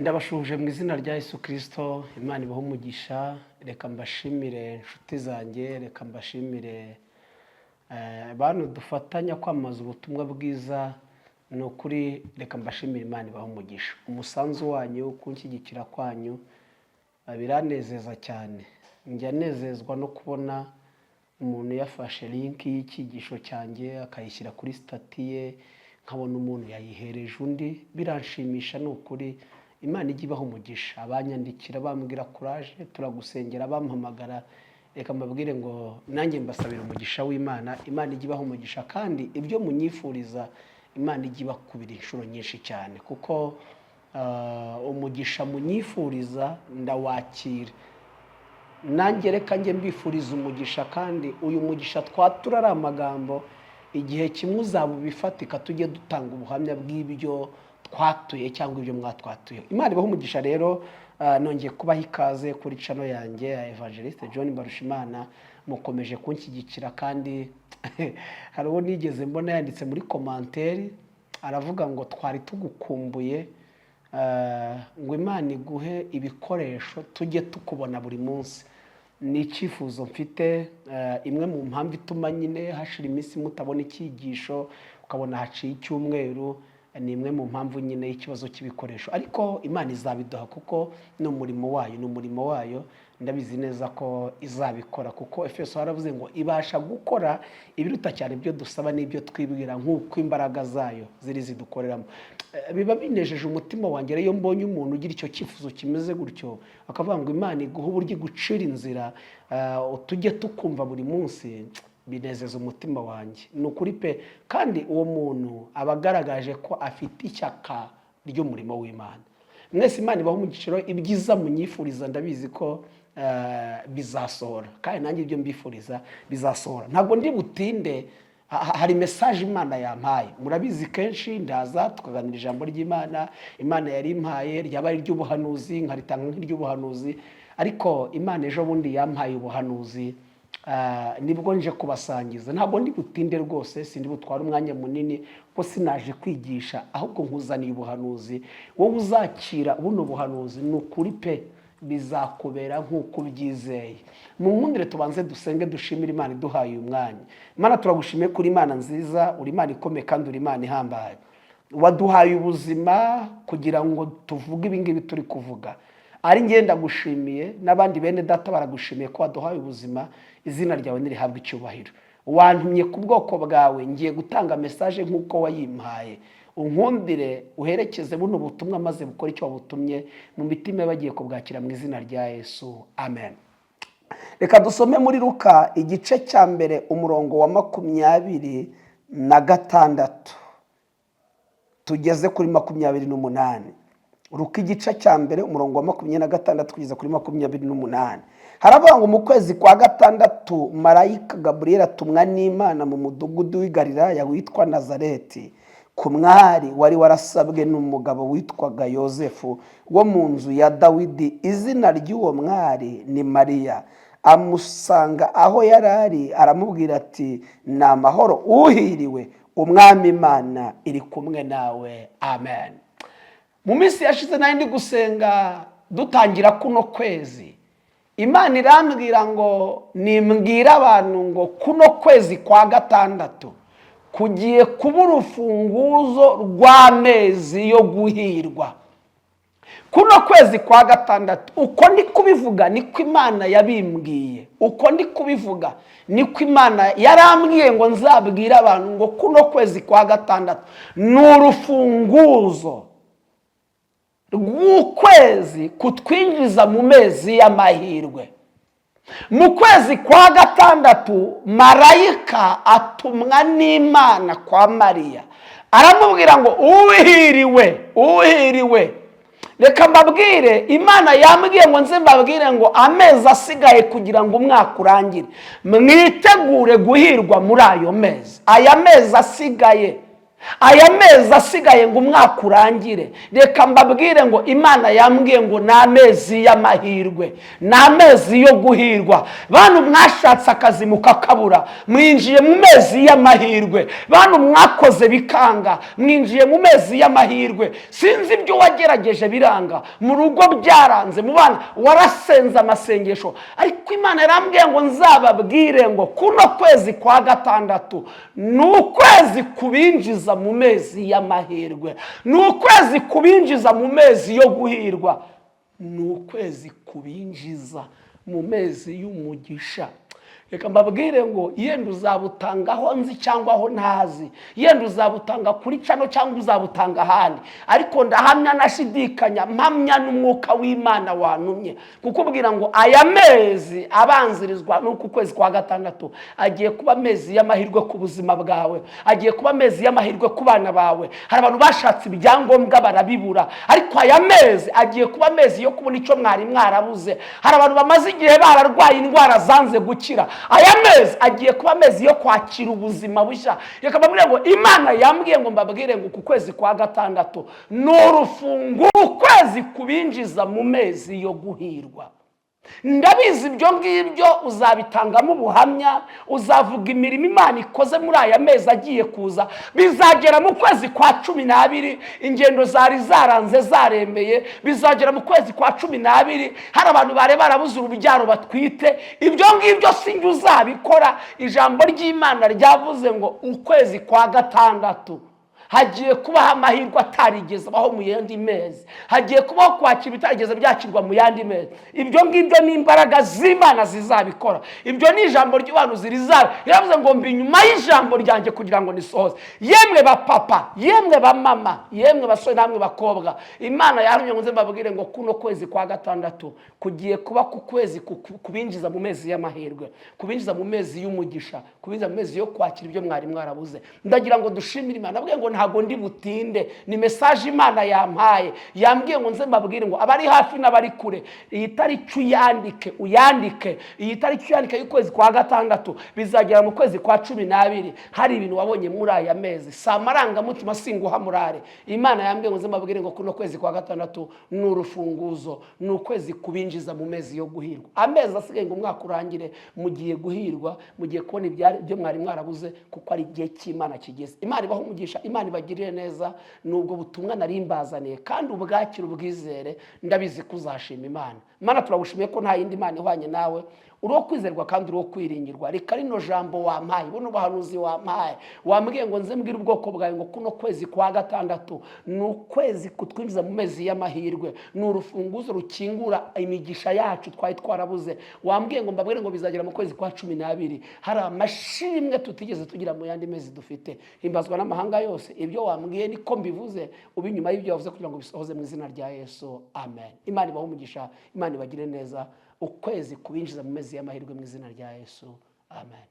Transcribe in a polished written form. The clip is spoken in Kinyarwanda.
Ndabashuhuje mu izina rya Yesu Kirisito. Imana ibahe umugisha. Reka mbashimire inshuti zanjye, reka mbashimire bantu dufatanya kwamamaza ubutumwa bwiza. Ni ukuri, reka mbashimire, Imana ibahe umugisha. Umusanzu wanyu, kunshyigikira kwanyu biranezeza cyane. Njya nezezwa no kubona umuntu yafashe link y'icyigisho cyanjye akayishyira kuri status ye, nkabona umuntu yayihereje undi, biranshimisha. Ni ukuri, Imana ijya ibaha umugisha. Abanyandikira bambwira "Courage, turagusengera", bampamagara, reka mbabwire ngo nanjye mbasabira umugisha w'Imana. Imana ijya ibaha umugisha, kandi ibyo munyifuriza Imana ijya ibakubira inshuro nyinshi cyane, kuko umugisha munyifuriza ndawakira. Nanjye reka njye mbifuriza umugisha, kandi uyu mugisha twatura ari amagambo, igihe kimwe uzaba ubifatika, tujye dutanga ubuhamya bw'ibyo twatuye cyangwa ibyo mwatwatuye. Imana ibahe umugisha. Rero nongeye kubaha ikaze kuri channel yanjye ya Evangeliste John Mbarushimana. Mukomeje kunshyigikira, kandi hari uwo nigeze mbona yanditse muri commentaire, aravuga ngo "Twari tugukumbuye", ngo "Imana iguhe ibikoresho tujye tukubona buri munsi". Ni icyifuzo mfite. Imwe mu mpamvu ituma nyine hashira iminsi mutabona icyigisho, ukabona haciye icyumweru, ni imwe mu mpamvu nyine y'ikibazo cy'ibikoresho, ariko Imana izabiduha kuko ni umurimo wayo, ni umurimo wayo. Ndabizi neza ko izabikora, kuko Efeso haravuze ngo ibasha gukora ibiruta cyane ibyo dusaba n'ibyo twibwira, nk'uko imbaraga zayo ziri zidukoreramo. Biba binejeje umutima wanjye rero iyo mbonye umuntu ugira icyo cyifuzo kimeze gutyo, akavuga ngo "Imana iguhe uburyo, igucira inzira, tujye tukumva buri munsi". Binezeza umutima wanjye, ni ukuri pe. Kandi uwo muntu aba agaragaje ko afite ishyaka ry'umurimo w'Imana. Mwese Imana ibaha umugisha. Ibyiza munyifuriza ndabizi ko bizasohora, kandi nanjye ibyo mbifuriza bizasohora. Ntabwo ndi butinde. Hari message Imana yampaye. Murabizi, kenshi ndaza tukaganira ijambo ry'Imana Imana yari impaye, ryaba ari iry'ubuhanuzi nkaritanga nk'iry'ubuhanuzi. Ariko Imana ejo bundi yampaye ubuhanuzi, nibwo nje kubasangiza. Ntabwo ndi butinde rwose, sindi butware umwanya munini kuko sinaje kwigisha, ahubwo nkuzaniye ubuhanuzi. Wowe uzakira buno buhanuzi, ni ukuri pe, bizakubera nk'uko ubyizeye. Mu nkundire tubanze dusenge, dushimire Imana iduhaye uyu mwanya. Imana, turagushimiye kuri Imana nziza, uri Imana ikomeye kandi uri Imana ihambaye. Waduhaye ubuzima kugira ngo tuvuge ibi ngibi turi kuvuga. Ari ngenda gushimiye, n'abandi bene data baragushimiye ko waduhaye ubuzima. Izina ryawe ntirihabwe icyubahiro. Wantumye ku bwoko bwawe, ngiye gutanga message nk'uko wayimpaye. Unkundire uherekeze buno butumwa, maze bukore icyo wabutumye mu mitima y'abagiye kubwakira, mu izina rya Yesu, amen. Reka dusome muri Luka igice cya 1, umurongo wa 26 tugeze kuri 28. Luka igice cya 1, umurongo wa 26 kugeza kuri 28, haravuga ngo: "Mu kwezi kwa gatandatu marayika Gaburiyeli atumwa n'Imana mu mudugudu w'i Galilaya witwa Nazareti, ku mwari wari warasabwe n'umugabo witwaga Yosefu wo mu nzu ya Dawidi. Izina ry'uwo mwari ni Mariya. Amusanga aho yari ari, aramubwira ati: 'Ni amahoro, uhiriwe, Umwami Imana iri kumwe nawe.' Amen." Mu minsi yashize nari ndi gusenga, dutangira kuno kwezi, Imana irambwira ngo nimbwire abantu ngo kuno kwezi kwa gatandatu kugiye kuba urufunguzo rw'amezi yo guhirwa. Kuno kwezi kwa gatandatu, uko ndi kubivuga niko Imana yabimbwiye, uko ndi kubivuga niko Imana yarambwiye ngo nzabwire abantu ngo kuno kwezi kwa gatandatu ni urufunguzo rw'ukwezi kutwinjiza mu mezi y'amahirwe. Mu kwezi kwa gatandatu marayika atumwa n'Imana kwa Mariya, aramubwira ngo "Uhiriwe, uhiriwe." Reka mbabwire, Imana yambwiye ngo nze mbabwire ngo amezi asigaye kugira ngo umwaka urangire, mwitegure guhirwa muri ayo mezi, aya mezi asigaye. Aya mezi asigaye ngo umwaka urangire, reka mbabwire ngo Imana yambwiye ngo ni amezi y'amahirwe, ni amezi yo guhirwa. Bantu mwashatse akazi mukakabura, mwinjiye mu mezi y'amahirwe. Bantu mwakoze bikanga, mwinjiye mu mezi y'amahirwe. Sinzi ibyo wagerageje biranga, mu rugo byaranze, mu bana warasenze amasengesho, ariko Imana yarambwiye ngo nzababwire ngo kuno kwezi kwa gatandatu ni ukwezi kubinjiza mu mezi y'amahirwe, ni ukwezi kubinjiza mu mezi yo guhirwa, ni ukwezi kubinjiza mu mezi y'umugisha. Reka mbabwire ngo yenda uzabutanga aho nzi cyangwa aho ntazi, yenda uzabutanga kuri channel cyangwa uzabutanga ahandi, ariko ndahamya nashidikanya, mpamya n'umwuka w'Imana wantumye kukubwira ngo aya mezi abanzirizwa n'uku kwezi kwa gatandatu agiye kuba amezi y'amahirwe ku buzima bwawe, agiye kuba amezi y'amahirwe ku bana bawe. Hari abantu bashatse ibyangombwa barabibura, ariko aya mezi agiye kuba amezi yo kubona icyo mwari mwarabuze. Hari abantu bamaze igihe bararwaye indwara zanze gukira, aya mezi agiye kuba amezi yo kwakira ubuzima bushya. Reka mbabwire ngo Imana yambwiye ngo mbabwire ngo uku kwezi kwa gatandatu ni urufunguzo, ukwezi kubinjiza mu mezi yo guhirwa. Ndabizi ibyo ngibyo uzabitangamo ubuhamya, uzavuga imirimo Imana ikoze muri aya mezi agiye kuza. Bizagera mu kwezi kwa 12 ingendo zari zaranze zaremeye, bizagera mu kwezi kwa 12 hari abantu bari barabuze urubyaro batwite. Ibyo ngibyo si njye uzabikora. Ijambo ry'Imana ryavuze ngo ukwezi kwa gatandatu hagiye kubaho amahirwe atarigeze abaho mu yandi mezi, hagiye kubaho kwakira ibitarigeze byakirwa mu yandi mezi. Ibyo ngibyo ni imbaraga z'Imana zizabikora, ibyo ni ijambo ry'ubuhanuzi rizaba. Yaravuze ngo mbi inyuma y'ijambo ryanjye kugira ngo nisohoze. Yemwe ba papa, yemwe ba mama, yemwe basore namwe bakobwa, Imana yarumye ngo nze mbabwire ngo kuno kwezi kwa gatandatu kugiye kuba ku kwezi kubinjiza mu mezi y'amahirwe, kubinjiza mu mezi y'umugisha, kubinjiza mu mezi yo kwakira ibyo mwari mwarabuze. Ndagira ngo dushimire Imana. Nabwiye ngo ntabwo ndi butinde, ni message Imana yampaye. Yambwiye ngo nze mbabwire ngo abari hafi n'abari kure, iyi tariki uyandike, uyandike iyi tariki, uyandike y'ukwezi kwa gatandatu. Bizagera mu kwezi kwa 12 hari ibintu wabonye muri aya mezi. Si amarangamutima, singuha murare. Imana yambwiye ngo nze mbabwire ngo kuno kwezi kwa gatandatu ni urufunguzo, ni ukwezi kubinjiza mu mezi yo guhirwa. Amezi asigaye ngo umwaka urangire, mugiye guhirwa, mugiye kubona ibyo mwari mwarabuze, kuko ari igihe cy'Imana kigeze. Imana ibahe umugisha, Imana ibagirire neza. Nubwo butumwa nari mbazaniye, kandi ubwakire ubwizere, ndabizi ko uzashima Imana. Imana, turagushimiye ko nta yindi Mana ihwanye nawe, uri uwo kwizerwa kandi uri uwo kwiringirwa. Reka rino jambo wampaye, buno buhanuzi wampaye, wambwiye ngo nze mbwire ubwoko bwawe ngo kuno kwezi kwa gatandatu ni ukwezi kutwinjiza mu mezi y'amahirwe, ni urufunguzo rukingura imigisha yacu twari twarabuze. Wambwiye ngo mbabwire ngo bizagera mu kwezi kwa 12 hari amashimwe tutigeze tugira mu yandi mezi dufite. Himbazwa n'amahanga yose. Ibyo wambwiye niko mbivuze, ube inyuma y'ibyo wavuze kugira ngo bisohoze, mu izina rya Yesu, amen. Imana ibahe umugisha, Imana ibagire neza. Ukwezi kubinjiza mu mezi y'amahirwe, mu izina rya Yesu, amen.